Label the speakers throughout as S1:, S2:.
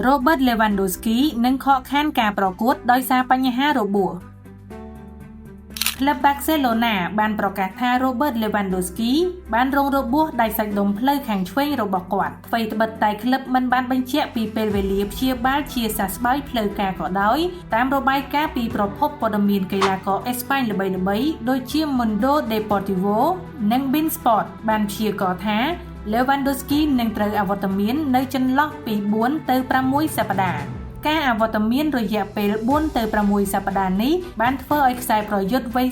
S1: Robert Lewandowski នឹងខកខានការប្រកួតដោយសារបញ្ហារបួសក្លឹបបាសេឡូណាបានប្រកាសថា Robert Lewandowski បានរងរបួសដាច់សាច់ដុំភ្លៅខាងឆ្វេងរបស់គាត់អ្វីត្បិតតែក្លឹបមិនបានបញ្ជាក់ពីពេលវេលាព្យាបាលជាសះស្បើយផ្លូវការក៏ដោយតាមរបាយការណ៍ពីប្រភពព័ត៌មានកីឡាករអេស្ប៉ាញល្បីៗដូចជា Mundo Deportivo និង beIN Sport បានព្យាករណ៍ថា Lewandowski នឹងត្រូវអវត្តមាននៅចន្លោះពី4ទៅ6សប្តាហ៍ការអវត្តមានរយៈពេល4ទៅ6សប្តាហ៍នេះបានធ្វើឲ្យខ្សែប្រយុទ្ធវ័យ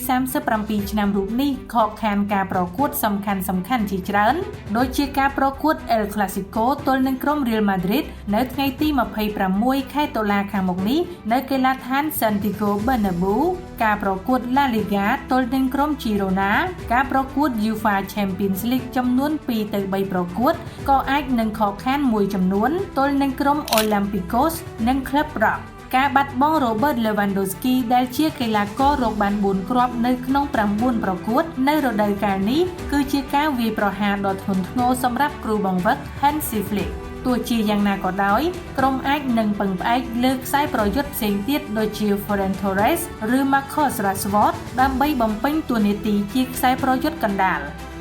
S1: 37ឆ្នាំរូបនេះខកខានការប្រកួតសំខាន់សំខាន់ជាច្រើនដូចជាការប្រកួត El Clasico ទល់នឹងក្រុម Real Madrid នៅថ្ងៃទី26ខែតុលាខាងមុខនេះនៅកីឡដ្ឋាន Santiago Bernabeu ការប្រកួត La Liga ទល់នឹងក្រុម Girona ការប្រកួត UEFA Champions League ចំនួន2ទៅ3ប្រកួតក៏អាចនឹងខកខានមួយចំនួនទល់នឹងក្រុម Olympiacos និង Club Brugge ការបាត់បង់ Robert Lewandowski ដែលជាកីឡាកររកបាន4គ្រាប់នៅក្នុង9ប្រកួត នៅរដូវកាលនេះគឺជាការវាយប្រហារដ៏ធ្ងន់ធ្ងរសម្រាប់គ្រូបង្វឹក Hansi Flick ទោះជាយ៉ាងណាក៏ដោយក្រុមអាចនឹងពឹងផ្អែកលើខ្សែប្រយុទ្ធផ្សេងទៀតដូចជា Ferran Torres ឬ Marcus Rashford ដើម្បីបំពេញតួនាទីជាខ្សែប្រយុទ្ធកណ្ដាល។